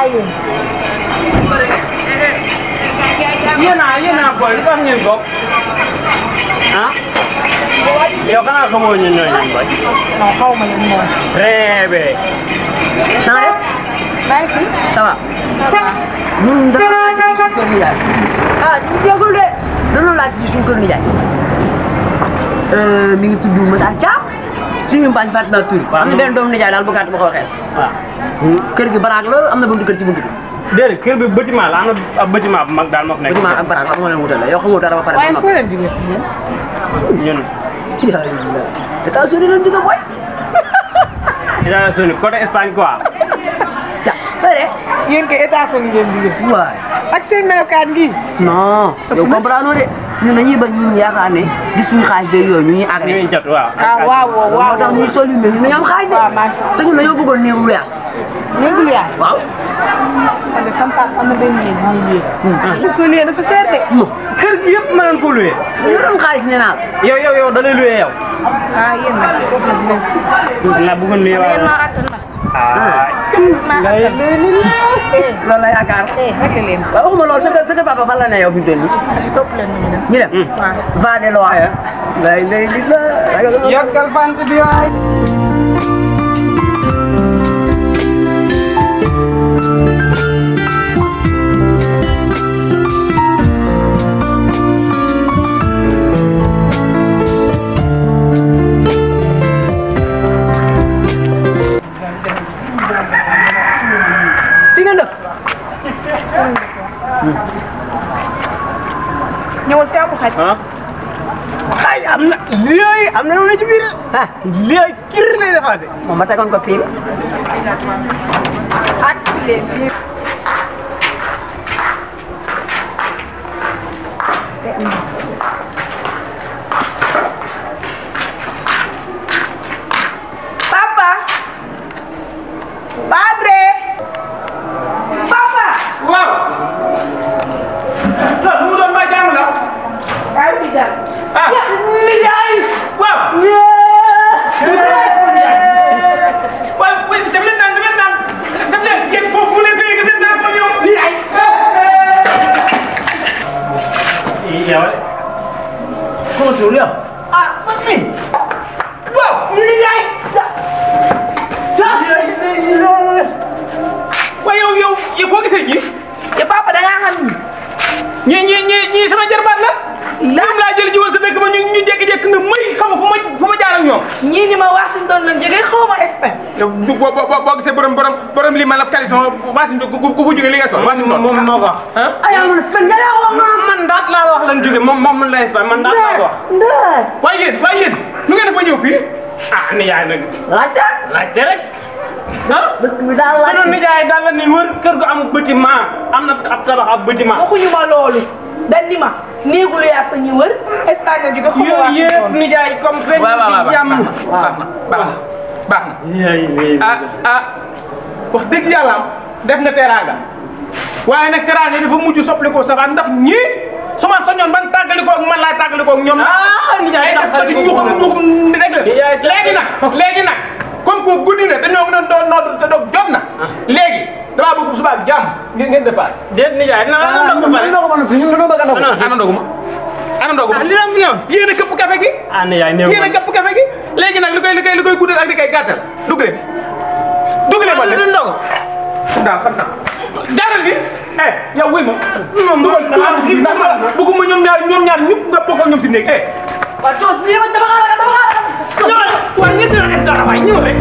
kain. Iya na boy, lu kan nyengkok. Hah? Yo kan aku mau nyonya boy. Mau kau menyembuh. Rebe. Nah ya? Baik sih. Sama. Ñun dañu la ci suñu kër ni jaay. Ah, ñu jéggul de. Dañu la ci suñu kër ni jaay. Mi ngi tuddu Matar Thiam. Suñu bañ fat na tur. Am na benn doom ni jaay daal bu gàtt bu ko xees. Waaw. Kër gi baraag la, am na buntu kër ci buntu bi. Déedéet kër bi bâtiment la am na ab bâtiment bu mag daal moo fi nekk. Bâtiment ak baraag xam nga leen wutal la. Yow xamoo dara ba pare. Waaye foo leen di def ñun. États-Unis lañ jóge boy. États-Unis côté Espagne quoi. Ja, pare. yéen ke États-Unis ngeen di def. Waay. Ak seen melokaan gi. Non, yow comprendre de. Ñun dañuy bañ nit ñi yaakaar ne gis suñu xaalis beeg yooyu ñu ñuy agressé. ñu jot waaw. Ah waaw waaw moo tax ñuy sol yu mel ni dañu am xaalis de. waaw macha Allah. te ñun dañoo bëggoon néew lu yaas. Néegul yaay. Waaw. man de sama papa am na benn néeg muy luyee. bu ko luyee dafa seer de. Non. kër gi yëpp mën nañu ko loué. ñu doon xaalis nee naa la. yow da lay loué yow. ah yéen nag foofu la dinañ. la bëggoon loué yéen waaw. maa attan nag. ah. maa attan. loolu la yaakaar. rek leen. waaw waxuma loolu sa papa fan la ne yow fi mu toll nii. si topp leen ñu dem. ñu dem. waaw. va de loin. lay li la. yokkal fant bi waay. fi nga dëkk. ñëwal fi amu xaj. ah. ay am na léegi am na lu ne ci biir ah léegi kir lay defaate moom ma tegoon ko pile. ak si leen. Papa. Padre. Papa. waaw. loolu mu doon ba jàng la. Ay bi dal. ah. nijaay waaw. waaw dem leen naan dem leen yéen foofu bu leen fee dem leen naan ko ñëw. nijaay yow. comment tu veux ah man mi waaw. nijaay waaye yow foo gisee ji. Ya papa da nga xam ni. ñii sama jarbaat la. ñoom laa jël jiwal sa dëkk ba ñu jékki-jékki na may xam fu ma jaar ak ñoom. ñii ni ma Washington lañ jógee xaw ma Espagne. yow boo gisee borom lii ma la caleçon Washington ku fa jógee li nga sol Washington. moom moo ko wax. ah ay man fen nga wax man daat laa wax lan jógee moom la Espagne man daat laa ko wax. ndax waaye yéen nu ngeen def ba ñëw fii. ah nijaay nag laajte rek. ah dëkk bi daal laaj sunu nijaay daal la ni wër kër gu am bâtiment am na ab tabax ab bâtiment. waxuñu ma loolu. dañ ni ma néegu lu yaas ñu wër Espagne la jóge xaw ma yooyu yëpp Washington. nijaay comme feeñ ci jàmm. baax na wax dëgg yàlla def nga teraanga waaye nag teraanga dafa mujj soppali ko sax ndax ñii su ma soñoon ban tàggali ko ak man laay tàggali ko ak ñoom. nijaay def ko di ñuxum rek la léegi nag comme que guddi na te ñoo ngi doon te doog jot na léegi damaa bëgg bu subaa ak jàmm ngeen départ. déet nijaay na ndox ba pare. ndogu ma noppi ñun dañoo bëgg a ndogu. ana ndogu ma ana ndogu ma. li la fi ñëw. yéen a këpp café gi. ah nijaay néew yéen a këpp café gi léegi nag li koy guddal ak li koy gàttal dugg leen ba du ndogu. daa xam naa jaaral ni yow wuy ma bëgguma ñoom ñaar ñëpp nga bokk ak ñoom si néeg waaw tos bi dama xaaral ñëwal waaye ñëpp dina def dara waay ñëw rek